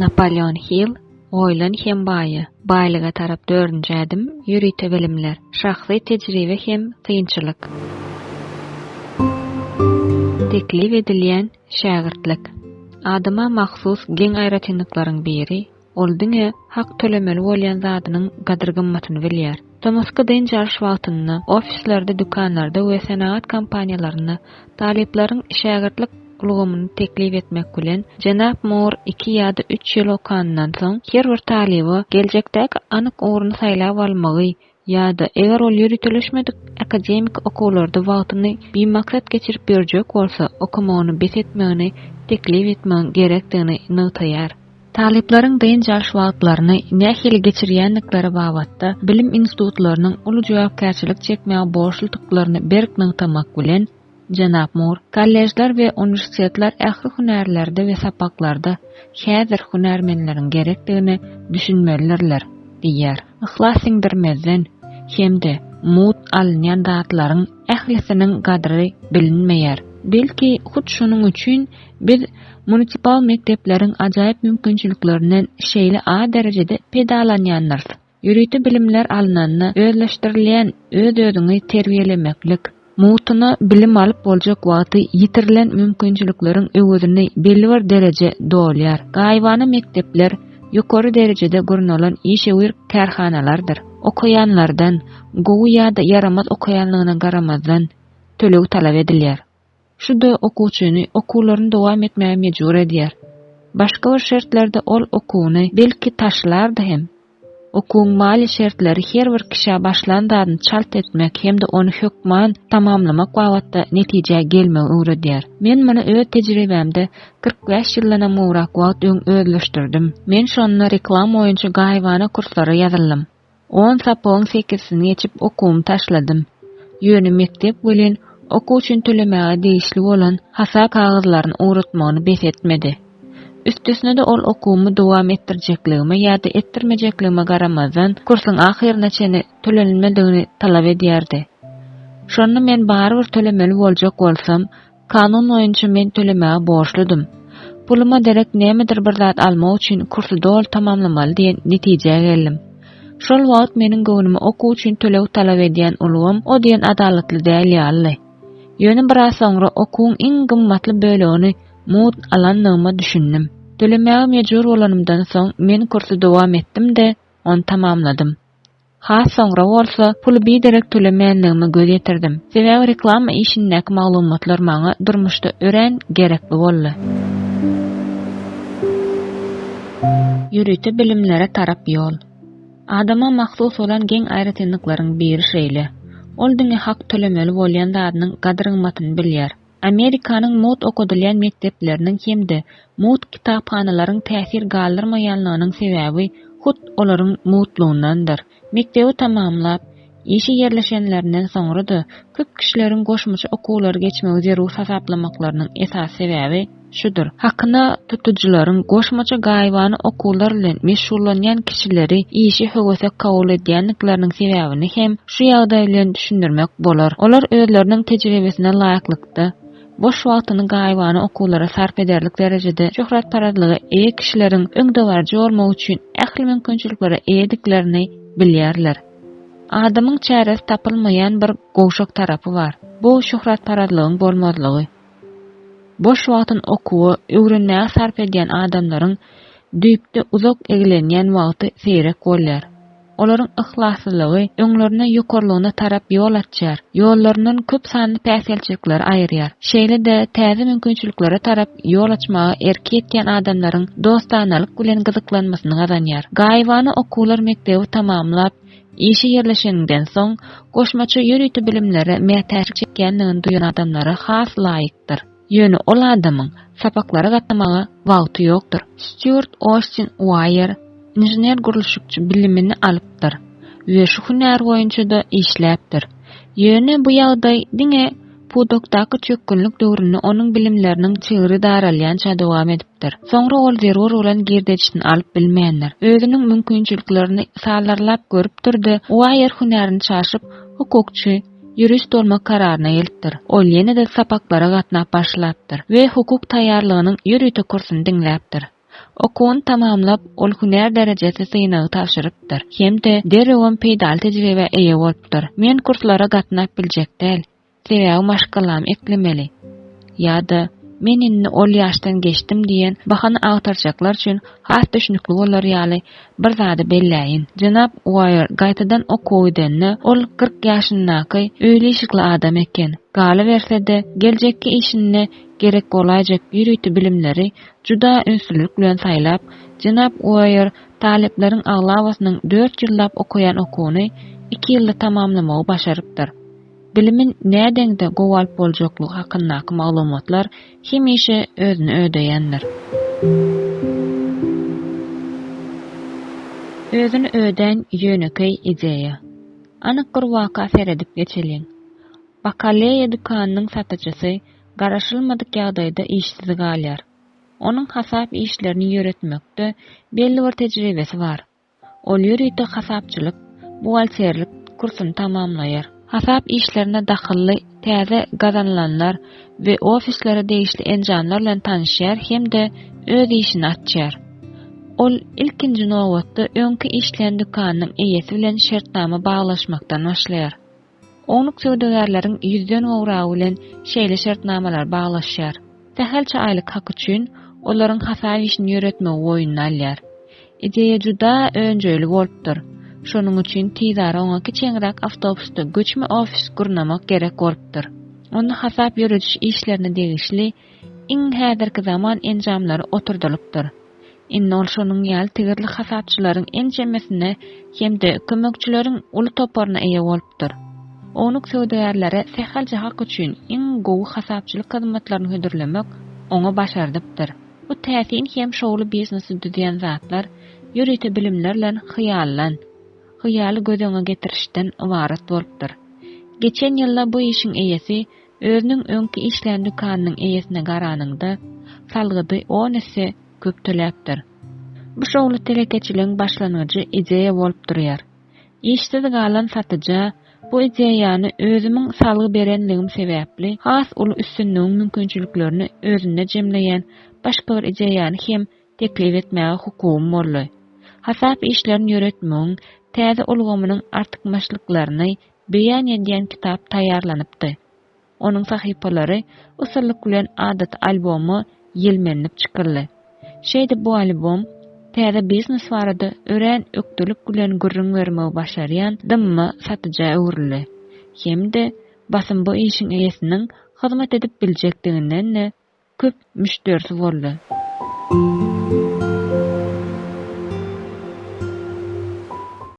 Napoleon Hill, Oýlan hem baýa, Baýlyga tarap dördünji ädim, Ýörite bilimler, Şahsy tejribe hem synçylyk. Teklip edilýän şägirtlik. Adama mahsus geň aýratynlyklaryň biri, ol diňe hak tölemeli bolýan zadynyň gadyr-gymmatyny bilýär. Tomusky dynç alyş wagtynda ofislerde, dükanlarda we senagat kompaniýalarynda talyplaryň şägirtlik ulgamyny teklip etmek bilen, jenap Mur iki ýa-da üç ýyl okanyndan soň, her bir talyba geljekdäki anyk ugruny saýlap almagy ýa-da eger ol ýöriteleşmedik akademiki okuwlarda wagtyny bimaksat geçirip ýörjek bolsa, okamagyny bes etmegini teklip etmegiň gerekdigini nygtaýar. Talyplaryň dynç alyş wagtlaryny nähili geçirýändikleri babatda bilim institutlarynyň uly jogapkärçilik çekmäge borçludyklaryny berk nygtamak bilen, Jenap Mur, kolležler we uniwersitetler ähli hünärlerde we sapaklarda häzir hünärmenleriň gerekdigine düşünmelidirler diýýär. Yhlas siňdirmezden hem-de mugt alynýan zatlaryň ählisiniň gadry bilinmeýär. Belki, hut şonuň üçin biz munisipal mekdepleriň ajaýyp mümkinçiliklerinden şeýle az derejede peýdalanýandyrys. Ýörite bilimler alnanda özleşdirilýän öz-özüňi terbiýelemeklik, mugtuna bilim alyp boljak wagty ýitirilen mümkinçilikleriň öwezini belli bir dereje dolýar. Gaýybana mekdepler ýokary derejede gurnalan işewür kärhanalardyr. Okaýanlardan, gowy ýa-da ýaramaz okaýanlygyna garamazdan, töleg talap edilýär. Şu-da okuwçyny okuwlaryny dowam etmäge mejbur edýär. Başga bir şertlerde ol okuwyny, belki, taşlardy hem. Okuwyň maliýe şertleri her bir kişä başlan zadyny çalt etmek hem-de ony hökman tamamlamak babatda netijä gelmegi öwredýär. Men muny öz tejribämde 45 ýyldanam gowrak wagt öň özleşdirdim. Men şonda reklama boýunça gaýybana kurslara ýazyldym. On sapagyň sekizisini geçip okuwymy taşladym. Ýöne mekdep welin okuw üçin tölemäge degişli bolan hasap kagyzlaryny ugratmagyny bes etmedi. Üstesine-de ol okuwymy dowam etdirjekligime ýa-da etdirmejekligime garamazdan kursuň ahyryna çenli tölenilmedigini talap edýärdi. Şonda men barybir tölemeli boljak bolsam, Kanun boýunça men tölemäge borçludym. Puluma derek nämedir bir zat almak üçin kursy doly tamamlamaly diýen netijä geldim. Şol wagt meniň göwnüme okuw üçin töleg talap edýän ulgam o diýen adalatly däl ýalydy. Ýöne biraz soňra okuwyň iň gymmatly bölegini mugt alandygyma düşündim. Tölemäge mejbur bolanymdan soň men kursy dowam etdim-de, ony tamamladym. Has soňra bolsa, puly biderek tölemändigime göz ýetirdim. Sebäbi reklama işindäki maglumatlar maňa durmuşda örän gerekli boldy. Ýörite bilimlere tarap ýol. Adama mahsus bolan geň aýratynlyklaryň biri şeýle, ol diňe hak tölemeli bolýan zadynyň gadyr-gymmatyny bilýär. Amerikanyň mugt okadylýan mekdepleriniň hem-de mugt kitaphanalaryň täsir galdyrmaýanlygynyň sebäbi hut olaryň mugtlugyndandyr. Mekdebi tamamlap, işe ýerleşenlerinden soňra-da köp kişileriň goşmaça okuwlary geçmegi zerur hasaplamaklarynyň esasy sebäbi şudur. Hakyna tutujylaryň goşmaça gaýybana okuwlar bilen meşgullanýan kişileri işe höwesek kabul edýändikleriniň sebäbini hem şu ýagdaý bilen düşündirmek bolar. Olar özleriniň tejribesine laýyklykda, boş wagtyny gaýybana okuwlara sarp ederlik derejede şöhratparazlyga eýe kişileriň öňdebaryjy bolmak üçin ähli mümkinçiliklere eýediklerini bilýärler. Adamyň çäresi tapylmaýan bir gowşak tarapy bar. Bu şöhratparazlygyň bolmazlygy. Boş wagtyny okuwa, öwrenmäge sarp edýän adamlaryň düýpde uzak eglenýän wagty seýrek bolýar. Olaryň yhlaslylygy öňlerine ýokarlygyna tarap ýol açýar, ýollaryndan köp sanly päsgelçilikleri aýyrýar. Şeýle-de täze mümkinçiliklere tarap ýol açmaga erki ýetýän adamlaryň dostanalyk bilen gyzyklanmasyny gazanýar. Gaýybana okuwlar mekdebi tamamlap, Işe ýerleşeniňden soň, goşmaça ýörite bilimlere mätäçlik çekýändigini duýan adamlara has laýykdyr. Ýöne ol adamyň sapaklara gatnamaga wagty ýokdur. Stýuart Ostin Uaýer inžener-gurluşykçy bilimini alypdyr we şu hünär boýunça-da işläpdir. Ýöne bu ýagdaý diňe Pudakdaky çökgünlik döwründe onuň bilimleriniň çygry daralýança dowam edipdir. Soňra ol zerur bolan girdejisini alyp bilmändir. Özüniň mümkinçiliklerini salyrlap görüpdir-de, Uaýer hünärini çalşyp, hukukçy, ýurist bolmak kararyna gelipdir. Ol ýene-de sapaklara gatnap başlapdyr we hukuk taýýarlygynyň ýörite kursuny diňläpdir. Okuwyny tamamlap, ol hünär derejesi synagy tabşyrypdyr hem-de derrewem peýdaly tejribä eýe bolupdyr. Men kurslara gatnap biljek däl, sebäbi maşgalamy eklemeli. Ýa-da Men indi ol ýaşdan geçdim diýen bahana agtarjaklar üçin has düşnükli bolar ýaly bir zady belläýin. Jenap Uaýer gaýtadan okuwa gidende, ol 40 ýaşyndaky öýli-işikli adam eken. Galyberse-de, geljekki işinde gerek bolaýjak ýörite bilimleri juda ünslilik bilen saýlap, jenap Uaýer talyplaryň aglabasynyň dört ýyllap okaýan okuwyny iki ýylda tamamlamagy başarypdyr. Bilimi nädeňde gowy alyp boljaklygy hakyndaky maglumatlar hemişe özüni ödeýändir. Özüni ödän ýönekeý ideýa. Anyk bir waka seredip geçeliň. Bakaleýa dükanynyň satyjysy garaşylmadyk ýagdaýda işsiz galýar. Onuň hasap işlerini ýöretmekde belli bir tejribesi bar. Ol ýörite hasapçylyk, buhgalterlik, kursuny tamamlaýar. Hasap işlerine dahylly täze gazanylanlar we ofislere degişli enjamlar bilen tanyşýar hem-de öz işini açýar. Ol ilkinji nobatda öňki işleýän dükanynyň eýesi bilen şertnama baglaşmakdan başlaýar. Ownuk söwdagärleriň ýüzden gowragy bilen şeýle şertnamalar baglaşýar. Sähelçe aýlyk hak üçin olaryň hasap işini ýöretmegi boýnuna alýar. Ideýa juda önjeýli bolupdyr. Şonuň üçin tizara oňa kiçeňräk awtobusda göçme ofis gurnamak gerek bolupdyr. Onda hasap ýörediş işlerine degişli iň häzirki zaman enjamlary oturdylypdyr. Indi ol şonuň ýaly tigirli hasapçylaryň ençemesine hem-de kömekçileriň uly toparyna eýe bolupdyr. Ownuk söwdagärlere sähelçe hak üçin iň gowy hasapçylyk hyzmatlaryny hödürlemek oňa başardypdyr. Bu täsin hem şowly biznesi düzýän zatlar ýörite bilimler bilen hyýaldan, hyýaly göz öňe getirişden ybarat bolupdyr. Geçen ýylda bu işiň eýesi Özüniň öňki işlän dükanynyň eýesine garanyňda, salgydy on esse köp töläpdir. Bu şowly telekeçiligiň başlangyjy ideýa bolup durýar. Işsiz galan satyja bu ideýany özümiň salgy berenligim sebäpli has uly üstünligiň mümkinçiliklerini özünde jemleýän başga bir ideýany hem teklip etmäge hukugym boldy. Hasap işlerini ýöretmegiň täze ulgamynyň artykmaçlyklaryny beýan edýän kitap taýýarlanypdy. Onuň sahypalary usullyk bilen adaty alboma ýelmenilip çykyldy. Şeýdip bu albom täze biznes barada örän ökdelik bilen gürrüň bermegi başarýan dymma satyja öwrüldi. Hem-de basym bu işiň eýesiniň hyzmat edip biljekdiginden-de köp müşderisi boldy.